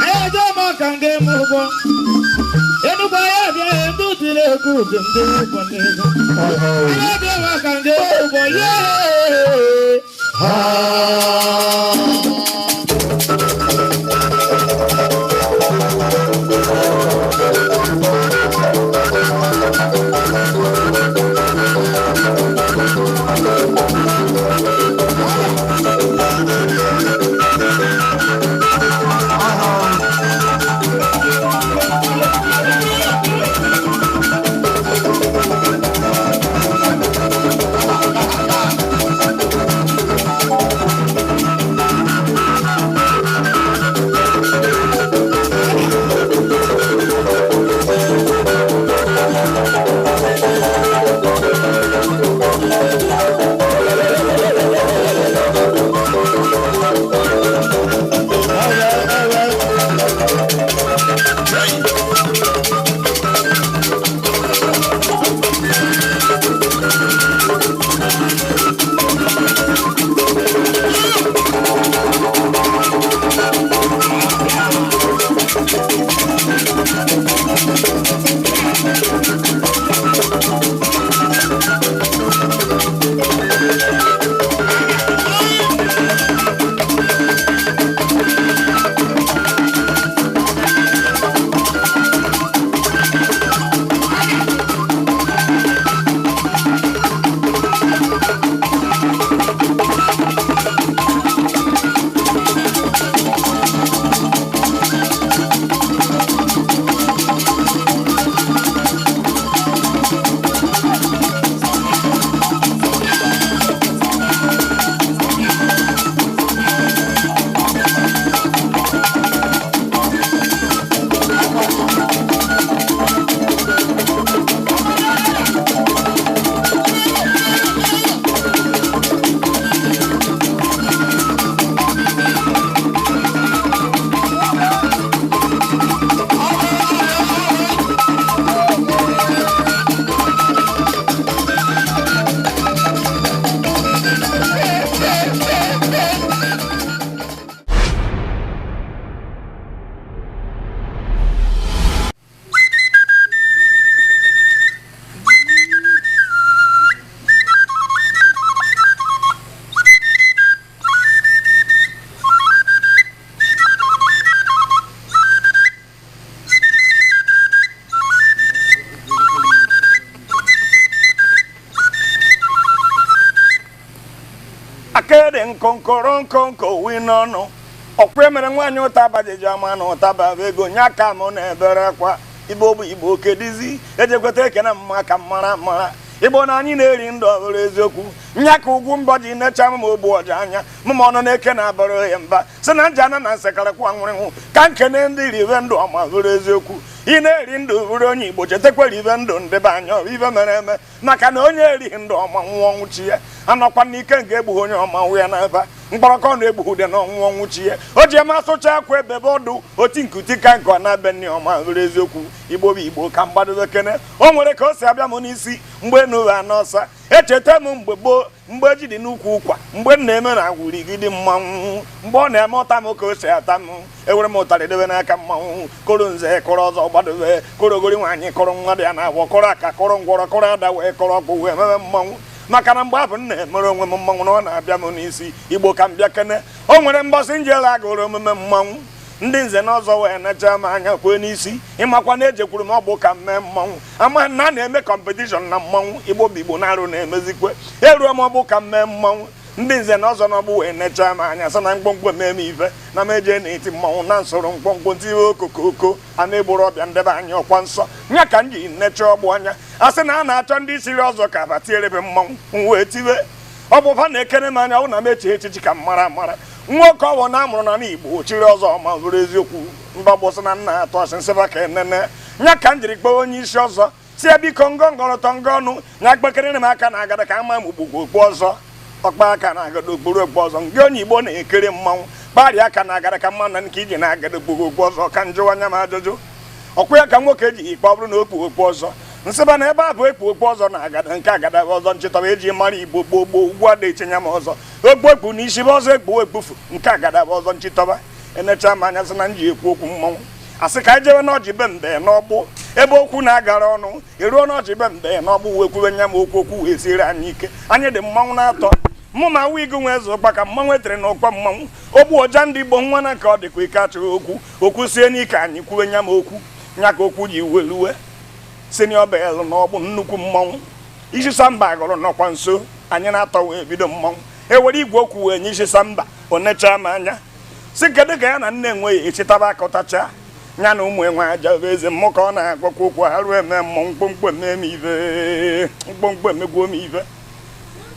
Anyị eje m ọka nga eme ụgbọ Enugwu anyị abịa ndị tiri egwu dị ndị ụgbọ n'ego anyị abịa m ọka nga eme ụgbọ yee. Akịrị nkonkoro nkonko wi n'ọnụ ọkwa emere nwaanyị ụtaba jeji ama na ụtaba bụ ego nye aka m na-ebere akwa. Igbo bụ Igbo, kedizi ejekweta ekene mma ka mara mara Igbo na anyị na-eri ndụ ọ bụrụ eziokwu nya ka ugwu mbọ ji necha m ma ogbu ọja anya mụ ma ọnụ na-eke na-abụrụ ya mba si na njana na nsekarakwụ anwụrịnwụ ka nkene ndị ribe ndụ ọma bụrụ eziokwu. Ị na-eri ndụ bụrụ onye Igbo, chetakwara ibe ndụ ndebe anya ọ bụ ibe mere eme, maka na onye erighị ndụ ọma nwụọ ọnwụ chi ya anọkwa n'ike nke egbughị onye ọma nwụ ya n'ebe mkpọrọkọ na-egbughu dị n'ọnwụ ọnwụ chi ya o ji eme asụcha akwa ebebe ọdụ oti nkuti ka nke ọ na-abịa nne ọma bụrụ eziokwu. Igbo bụ Igbo ka mgbadobe kene o nwere ka o si abịa m n'isi mgbe enuwe anọsa echeta m mgbe gboo, mgbe ji dị n'ukwu ụkwa, mgbe m na-eme na agwụrigide mmanwụ, mgbe ọ na-eme ụta m ka o si ata m, ewere m ụtarị debe n'aka mmanwụ, kụrụ nze kụrụ ọzọ gbadobe, kụrụ ogori nwaanyị kụrụ nwa dị ya na-agwọ, kụrụ aka kụrụ ngwọrọ kụrụ ada wee kụrụ ọkpụ wee mebe mmanwụ. Maka na mgbe abụ m na-emere onwe m mmanwụ na ọ na-abịa m n'isi. Igbo ka m bịa kene o nwere mbọsị njele agụrụ omume mmanwụ, ndị nze na ọzọ wee necha m anya kwee n'isi. Ịmakwa na ejekwuru m ọgbụ ka m mee mmanwụ, ama na a na-eme competition na mmanwụ. Igbo bụ Igbo na-arụ na-emezikwe eruo m ọgbụ ka m mee mmanwụ, ndị nze na ọzọ n'ọgbụ wee necha m anya sị na mkpọmkpọ mee m ife na m eje na-eti mmanwụ na nsoro mkpọmkpọ ntiwe okokoko a na-egburu ọbịa ndebe anya ọkwa nsọ nya ka m ji necha ọgbụ anya a sị na a na-achọ ndị siri ọzọ ka batierebe mmanwụ wee tiwe ọ bụ fa na-ekene m anya ọ na m eche echichi ka m mara mara nwoke ọwụ na amụrụ na Igbo chiri ọzọ ma bụrụ eziokwu mba gbụsị na nna atọ asị nsịba ka enene nya ka m jiri kpọọ onye isi ọzọ si ya biko ngọngọrọtọ ngọ ọnụ nya kpekere m aka na agada ka ama m ugbugbo okpu ọzọ ọkpa aka na agada okpuru okpu ọzọ nke onye Igbo na-ekiri mmanwụ kparịa aka na agada ka mma na nke iji na agada okpuru okpu ọzọ ka njụwa anya m ajụjụ ọkwa ya ka nwoke ji ikpe ọ bụrụ na okpu okpu ọzọ Nsịba na ebe a bụ ekpu okpu ọzọ na agada nke agada bụ ọzọ nchịtọba eji mara Igbo gboo gboo ugwu ada echenya m ọzọ okpu ekpu na isi bụ ọzọ ekpu ekpufu nke agada bụ ọzọ nchịtọba enecha m anya sị na m ji ekwu okwu mmọnwụ asị ka anyị jewe n'ọjị be mbe n'ọgbụ ebe okwu na-agara ọnụ eruo n'ọjị be mbe n'ọgbụ wee kwube nya m okwu okwu wee siere anyị ike. Anyị dị mmanwụ na-atọ mụ ma awụ igu nwee zụ ụkpa ka mmanwụ etere na ụkpa mmanwụ ogbu ọja ndị Igbo nwa na ka ọ dịkwa ike achọghị okwu okwu sie n'ike anyị kwuwe nya m okwu nya ka okwu ji weluwe senior bel n'ọgbụ nnukwu mmanwụ isi samba gụrụ nọkwa nso anyị na-atọ wee bido mmanwụ ewere igwe okwu wee nye isi samba onecha m anya si kedu ka ya na nne enweghị echitaba akọtacha ya na ụmụ enwe aja bụ eze mmụ ka ọ na-agwakwa okwu arụ eme mmọnwụ mkpụmkpụ eme m ive mkpụmkpụ emegwuo m ive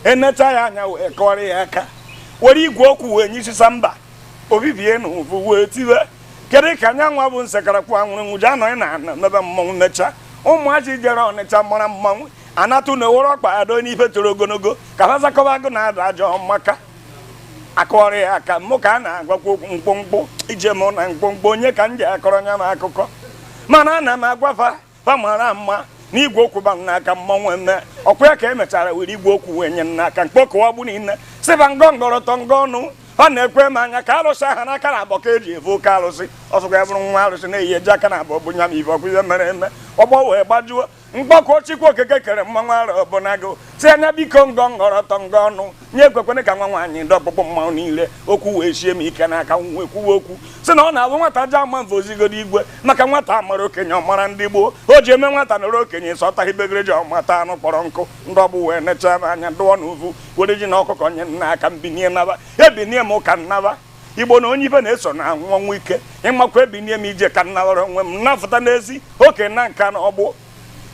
enecha ya anya wee kọrọ ya aka were igwe okwu wee nye isi samba obibie na ụvụ wee tiwe kedu ka anya nwa bụ nsekarakwụ anwụrụ nwụji anọghị na ana mebe mmọnwụ mechaa ụmụazị jere Ọnịcha mara mmanwụ anatụ na ewere ọkpa ado n'ife toro ogologo ka ha zakọba agụ na-ada ajọ maka akọrọ ya aka mụ ka a na-agwakwa okwu mkpụmkpụ ije mụ na mkpụmkpụ onye ka m ji akọrọ nya m akụkọ mana ana m agwafa fa mara mma na igwe okwu ba m n'aka mmọnwụ eme ọkwa ya ka emechara were igwe okwu wee nye m n'aka mkpọkụwa gbu niile sịba ngọ ngọrọtọ ngọ ọnụ ọ na-ekwe m anya ka arụsị aha n'aka na abọ ka eji evu oke arụsị ọsọkwa ya bụrụ nwa arụsị na-eyi eji aka na abọ bụ nya m ife ọkwa ihe mere eme ọgbọ wee gbajuo mgbakọ Chukwu okeke kere mmanwụ arọ ọbụnago si anya biko ngọ ngọrọtọ ngọ ọnụ nye ekwekwene ka nwa nwaanyị ndị ọkpụkpụ mmanwụ niile okwu wee sie m ike n'aka wee kwuwe okwu si na ọ na-abụ nwata ji ama mfe ozigodo igwe maka nwata amara okenye ọmara ndị gboo o ji eme nwata nọrọ okenye sọtaghị begere ji ọmata anụ kpọrọ nkụ ndị ọgbụ wee nechaa m anya dụọ n'uvu were ji na ọkụkọ nye n'aka m binie naba ebinie m ụka nnaba Igbo na onye ibe na-eso na anwụ ọnwụ ike ịmakwa ebinie m ije ka nnabara onwe m nnafụta n'ezi oke na nka na ọgbụ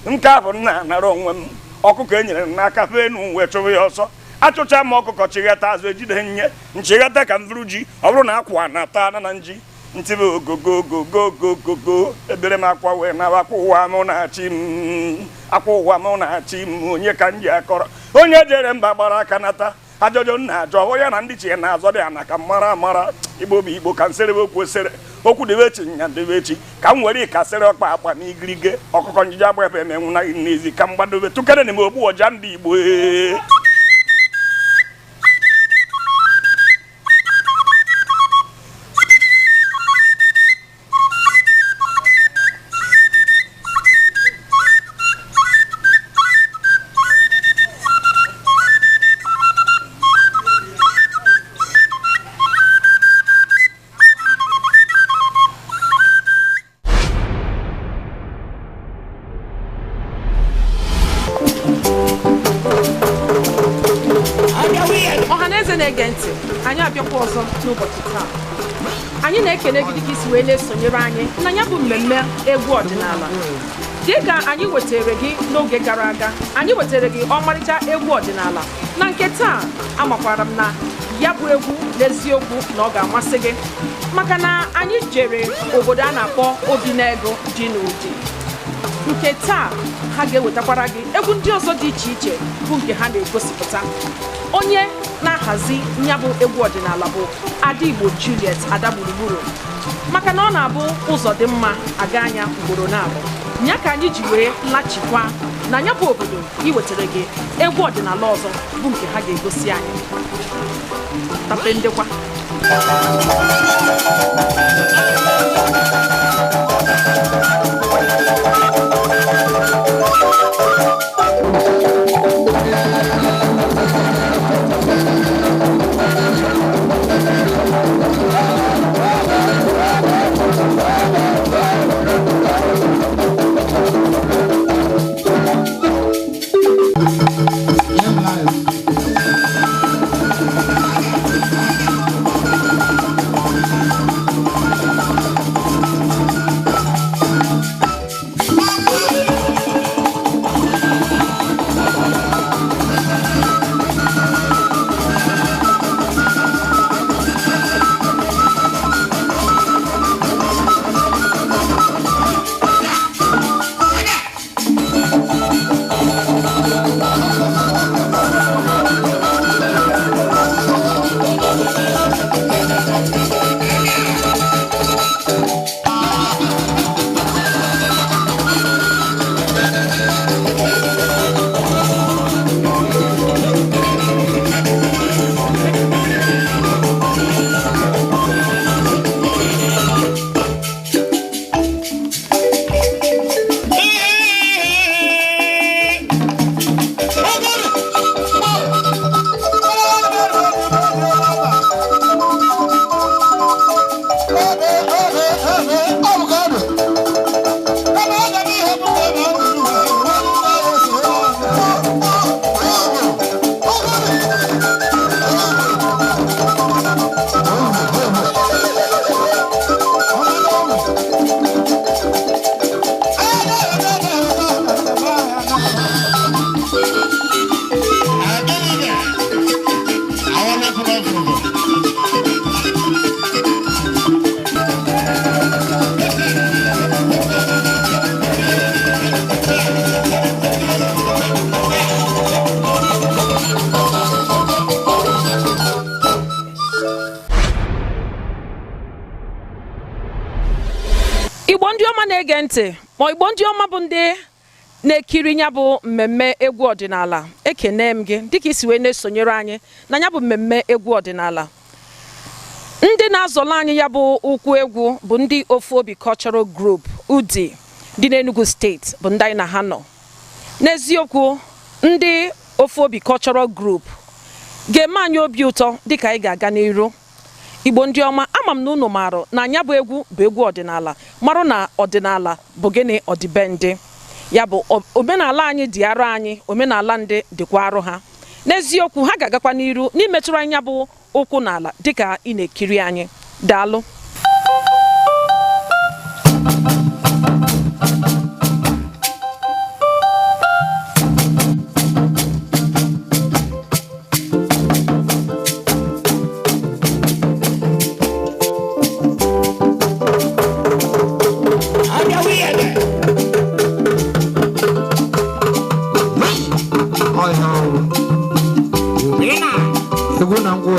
nke ahụ nna anara onwe m ọkụkọ e nyere m n'aka fee enu wee chụrụ ya ọsọ achụcha m ọkụkọ chighata azụ ejide nye nchighata ka m vụrụ ji ọ bụrụ na akwa na-ata ana na nji ntibe ogogogogogogogo ebere m akwa wee naba akwa ụwa mụ na-achị m akwa ụwa mụ na-achị m onye ka m ji akọrọ onye jere mba gbara aka nata ajọjọ nna ajọ ya na ndị chi na-azọ dị ana ka mara amara Igbo bụ Igbo ka nsere okwu esere okwu debe echi nya debe echi ka m were ịkasịrị ọkpa akpa na igirige ọkụkọ njije agba ebe emenwu na n'ezi ka m gbadobe tụkere na m ogbu ọja ndị Igbo. Ọhaneze na-ege ntị, anyị abịakwa ọzọ n'ụbọchị taa. Anyị na-ekele gị dịka isi wee na-esonyere anyị na ya bụ mmemme egwu ọdịnala. Dịka anyị wetara gị n'oge gara aga, anyị wetara gị ọmarịcha egwu ọdịnala. Na nke taa, amakwara m na ya bụ egwu n'eziokwu na ọ ga-amasị gị maka na anyị jere obodo a na-akpọ Obinego dị n'Udi. Nke taa, ha ga-ewetakwara gị egwu ndị ọzọ dị iche iche bụ nke ha na-egosipụta. Onye na-ahazi ya bụ egwu ọdịnala bụ Ada Igbo Juliet Ada Gburugburu, maka na ọ na-abụ ụzọ dị mma aga anya ugboro na-abụ ya ka anyị ji wee lachikwa na ya bụ obodo iwetara gị egwu ọdịnala ọzọ bụ nke ha ga-egosi anyị. Tape ndekwa. ntị ma Igbo ndị ọma bụ ndị na-ekiri ya bụ mmemme egwu ọdịnala, ekene m gị dịka isi wee na-esonyere anyị na ya bụ mmemme egwu ọdịnala. Ndị na-azọlọ anyị ya bụ ụkwụ egwu bụ ndị Ofu Obi Cultural Group Udi dị n'Enugu steeti bụ ndị anyị na ha nọ. N'eziokwu, ndị Ofu Obi Cultural Group ga-eme anyị obi ụtọ dịka anyị ga-aga n'iru. Igbo ndị ọma, ama m na unu marụ na anya bụ egwu bụ egwu ọdịnala, marụ na ọdịnala bụ gịnị, ọdịbendị ya bụ omenala anyị dị arụ anyị, omenala ndị dịkwa arụ ha. N'eziokwu, ha ga-agakwa n'iru n'imetụrụ anya bụ ụkwụ n'ala dịka ị na-ekiri anyị. Daalụ. Egwu na ngwa.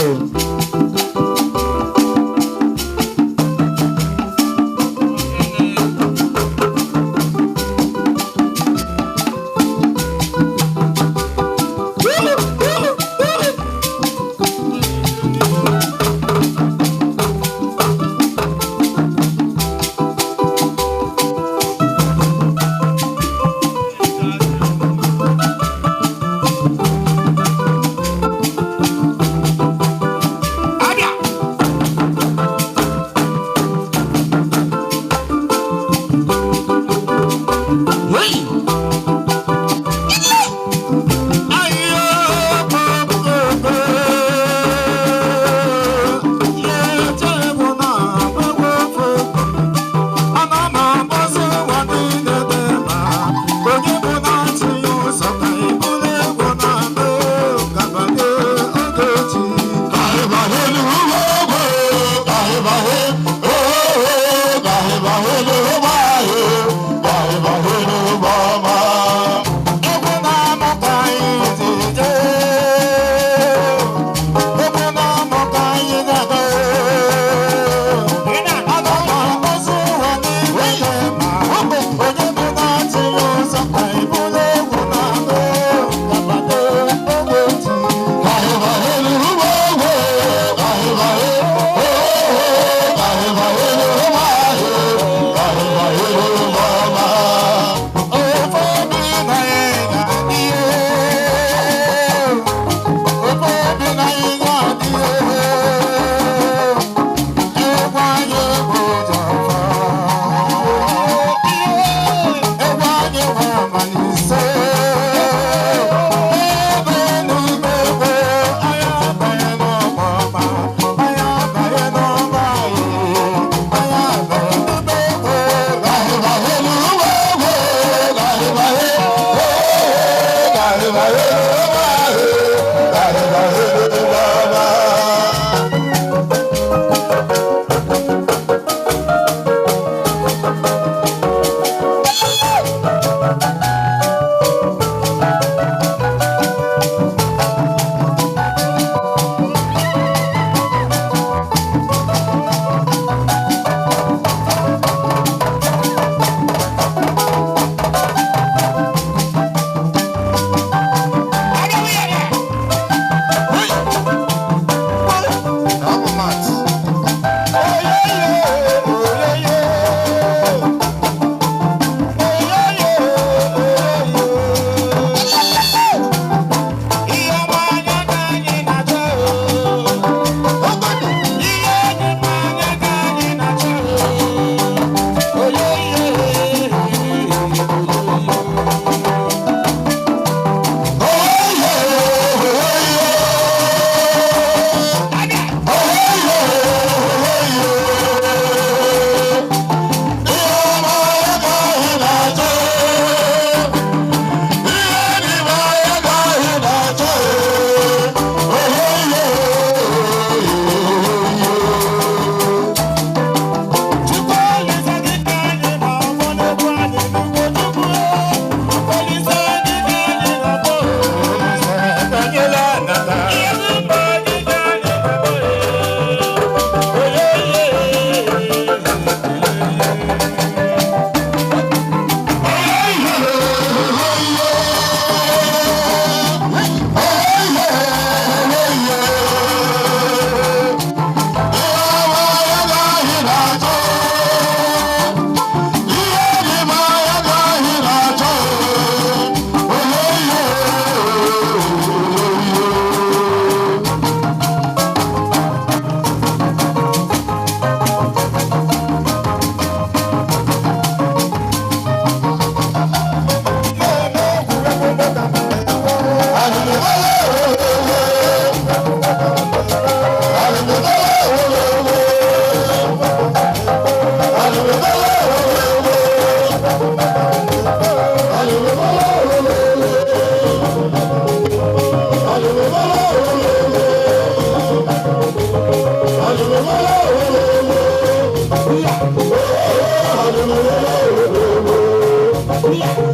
Come on.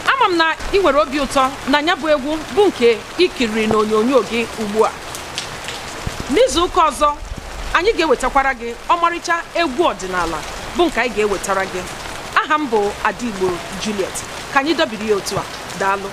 Ama m na ị nwere obi ụtọ na ya bụ egwu bụ nke ikiriri n'onyonyo gị ugbu a. N'izu ụka ọzọ anyị ga-ewetakwara gị ọmarịcha egwu ọdịnala bụ nke anyị ga-ewetara gị. Aha m bụ Adaigbo Juliet. Ka anyị dọbiri ya otu a. Daalụ.